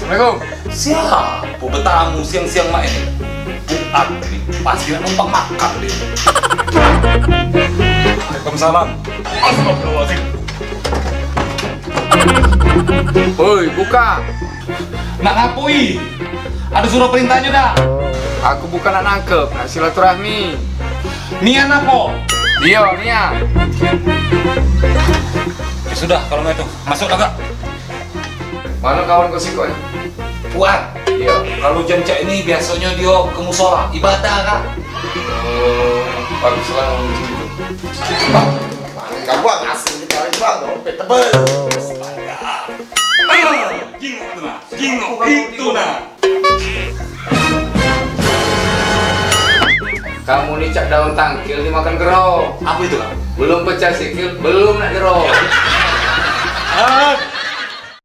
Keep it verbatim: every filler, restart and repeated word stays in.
Assalamualaikum. Siapo betamu siang-siang mak ini? Buat ni, pasti nak numpang makan dia. Waalaikumsalam. Astagfirullahaladzim. Oi, buka. Nak ngapui? Ada surat perintahnya dah. Aku bukan nak nangkep, nak silaturahmi. Nian apa? Iyo, nian. Ya sudah, kalau nggak itu, masuk dah, Kak. Mano kawan kau sikok ni? Puan. Iyo. Kalau jam cak ini biasonyo dio ke musola, ibadah, Kak. Oh, baguslah kamu macam itu. Bang, kawan asli kita, Bang, dompet tebel. Astaga. Ah, jingok tu nah, jingok itu nah. Kamu ni cak daun tangkil dimakan gero. Apa itu, Kak? Belum pecah sikil, belum nak gero. Ah,